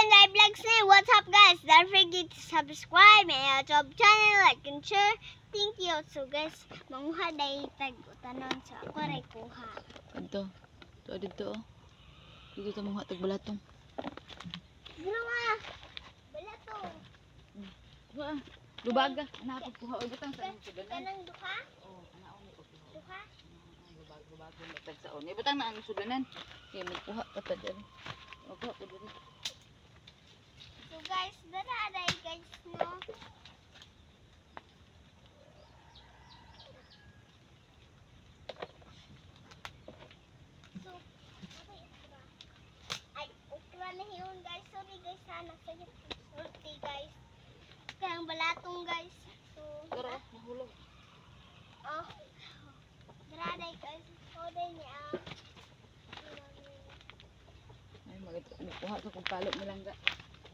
Inday Vlogs ni. What's up, guys? Don't forget to subscribe my YouTube channel, like and share. Thank you. So guys, manguha dahil tag utanon sa ako ray kuha. Dito. Dito dito oh. Dito ta mga tag balatong. Dito ma. Balatong. Kuha. Lubaga. Ana kuha og butang sa imong sudanan. Kanang duha? Oh, ana ni Duha? Lubag lubag tag saon. Ibutang na ang sudanan. Kay magkuha ka ta diri. Magkuha ko diri. So guys, dara dahil guys, no. So, ay, okra na yun, guys. Sorry guys, sana sa sulti, guys. Kaya ang balatong, guys. So, Tara, nahulog. Oh. Dara dahil guys. Hoday niya. Ay, magkuha ka kung palo mo lang ga.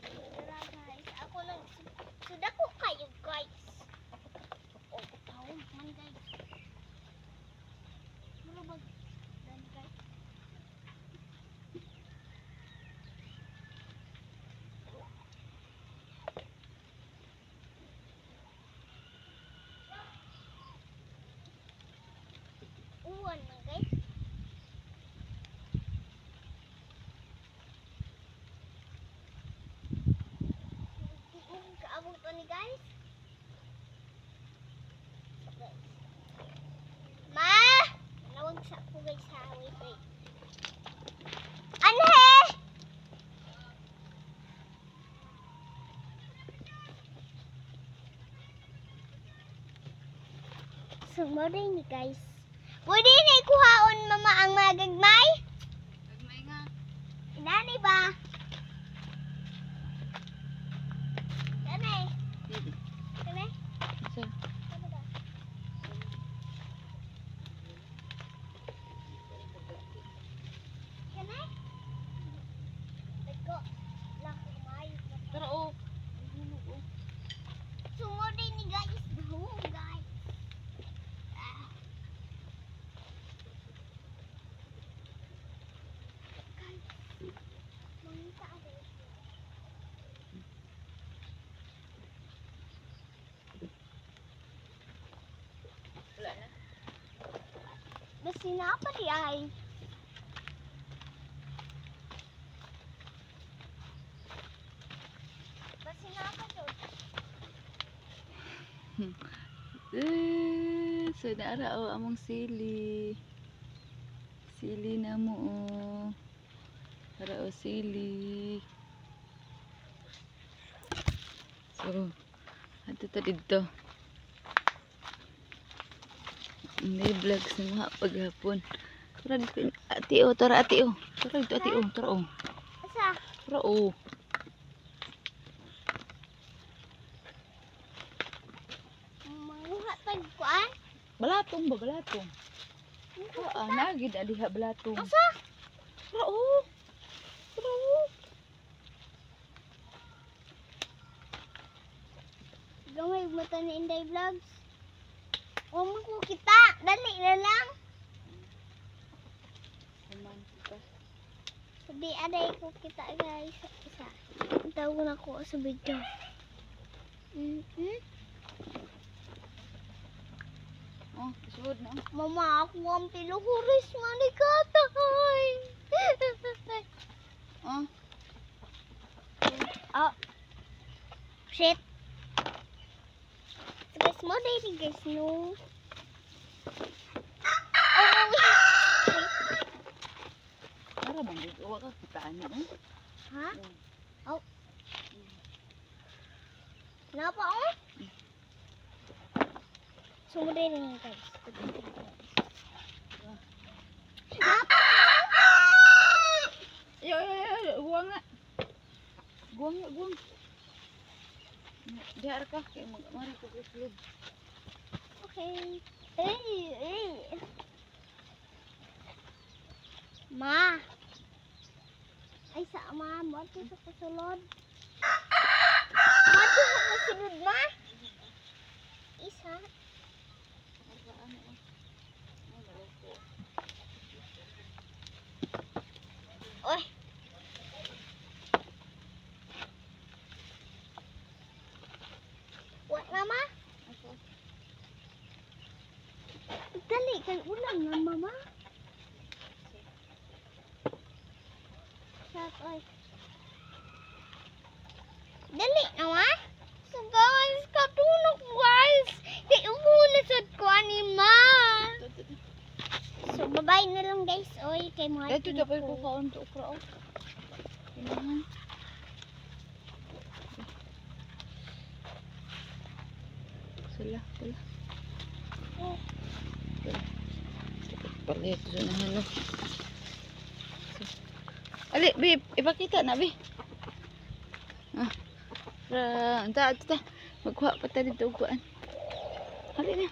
Dara guys. Ako lang. So, dako kayo, guys. Oh, taon man, guys. Mura bag. Dan, guys. Uwan man, guys. Di mo kaabot ni, guys. So, guys. Ma! Manawag sa ako, guys, ha. Wait, wait. Anhe! So, mo ni, guys. Pwede na ikuhaon, mama, ang mga gagmay? Gagmay nga. Inani ba? Kanay. Kanay? Sa Ano ba? Kanay? Nagko. Lang kumayo. Tara oh. Nahulog oh. Sumuri ni guys. Oh, guys. Ah. Guys. Mangita ako. Wala na. Basta na pa di ay. Basta na pa to. Eh, so naara oh among sili. Sili na mo oh. Ara oh sili. So, adto ta didto. Hindi vlogs na mga paghapon. Tara dito, ati oh, tara ati oh. Tara dito ati oh, tara oh. Asa? Tara oh. Manguha tag kuan? Balatong ba balatong? Ah, nagid aliha balatong. Asa? Tara oh. Tara oh. Gamay mata ni Inday Vlogs. O mo ko kita. Dali na lang. Kuman kita. Sabi aday ko kita, guys. Isa. Tawag na ko sa video. Oh, sulod na. Mama, ako ang piluhuris man ni katay. Oh, Oh. Shit. So guys, mo daily guys, no. Oh, Para bang gud wa ka kitaan ni oh. Ha? Oh. Napa oh? So mo daily guys. Napa? Ayo, ayo, ayo, guwang na. Guwang na, guwang. Diar ka kay mag mari ko sulod. Okay. Hey, hey. Ma. Ay sa ma, mo sa kasulod. Mo sa kasulod, ma. Isa. Oy. Na, mama. Shut oy. Dali na wa. So guys, katunok guys. Kay umuna sad ko ani ma. So bye-bye na lang guys. Oy, kay mga Ito dapat ko kaon to okra oh. Kailangan. Sala, sala. Sala. Palit sa na ano. Ali, bi, ipakita na, bi. Ah. Ra, anta, anta, ta. Magkuha pa ta dito og kuan. Ali na.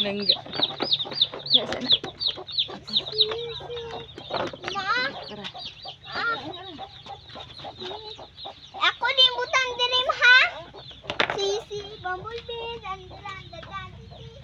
Nangga. Kaya sana. Ma, Tara. ah. Ako din butang dirim ha. Sisi, bumblebee, dan dan dan dan sisi.